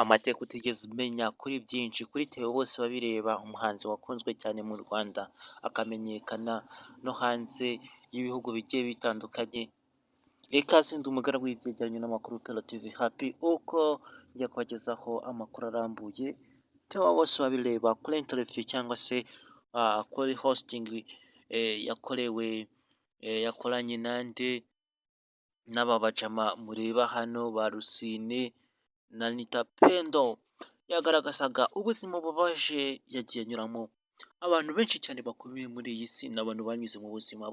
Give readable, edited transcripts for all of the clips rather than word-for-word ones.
Amateka utigeze umenya kuri byinshi kuri Theo Bosebabireba, umuhanzi wakunzwe cyane mu Rwanda, akamenyekana no hanze y'ibihugu bigiye bitandukanye. Ikaze ndi umugaragu w'ibyegeranyo n'amakuru Pelo TV Happy, uko njya kubagezaho amakuru arambuye. Theo Bosebabireba kuri interview cyangwa se kuri hosting yakorewe yakoranye nande n'aba bajama mureba hano ba Rusine na Anita Pendo, yagaragazaga ubuzima bubabaje yagiye anyuramo. Abantu benshi cyane bakomeye muri iyi si ni abantu banyuze mu buzima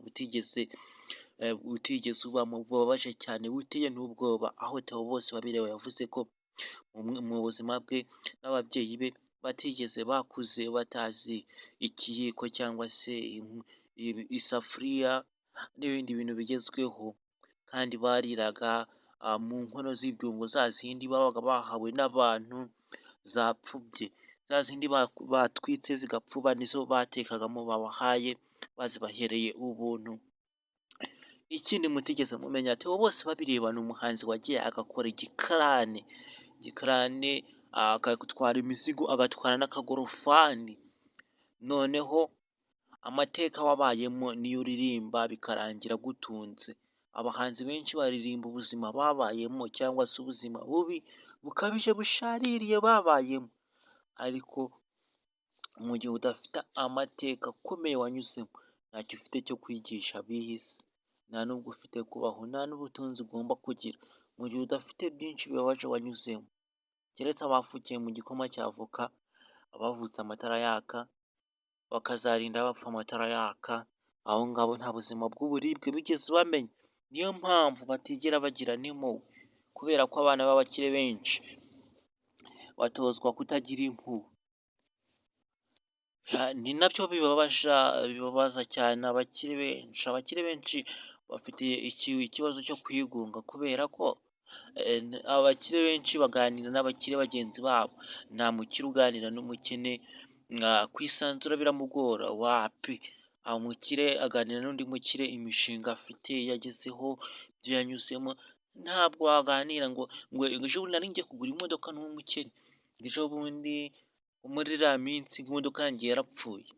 butigeze ubamo, bubabaje cyane, buteye n'ubwoba, aho Theo Bosebabireba yavuze ko mu buzima bwe n'ababyeyi be batigeze bakuze batazi ikiyiko cyangwa se isafuriya n'ibindi bintu bigezweho, kandi bariraga mu nkono z'ibyungo, za zindi babaga bahawe n'abantu zapfubye, za zindi batwitse zigapfuba, nizo batekagamo babahaye bazibahereye ubuntu. Ikindi mutigeze mumenya, Theo Bosebabireba ni umuhanzi wagiye agakora igikarane, igikarane agatwara imizigo, agatwara n'akagorofani, noneho amateka wabayemo niyo uririmba bikarangira agutunze. Abahanzi benshi baririmba ubuzima babayemo cyangwa se ubuzima bubi bukabije bushaririye babayemo, ariko mu gihe udafite amateka akomeye wanyuzemo, ntacyo ufite cyo kwigisha ab'iyi si, nta n'ubwo ufite kubaho, nta n'ubutunzi ugomba kugira, mu gihe udafite byinshi bibabaje wanyuzemo, keretse abavukiye mu gikoma cya avoka, abavutse amatara yaka, bakazarinda bapfa amatara yaka, abo ngabo nta buzima bw'uburibwe bigeze bamenya. Niyo mpamvu batigera bagira n'impuhwe, kubera ko abana b'abakire benshi batozwa kutagira impuhwe. Ni nabyo bibabaza cyane abakire benshi. Abakire benshi bafite ikibazo cyo kwigunga, kubera ko abakire benshi baganira n'abakire bagenzi babo. Nta mukire uganira n'umukene, kwisanzura biramugora wapi. Umukire aganira n'undi mukire imishinga afite yagezeho, ibyo yanyuzemo, ntabwo waganira ngo ejo bundi nari ngiye kugura imodoka n'umukene, ejo bundi muri iriya minsi imodoka yanjye yarapfuye.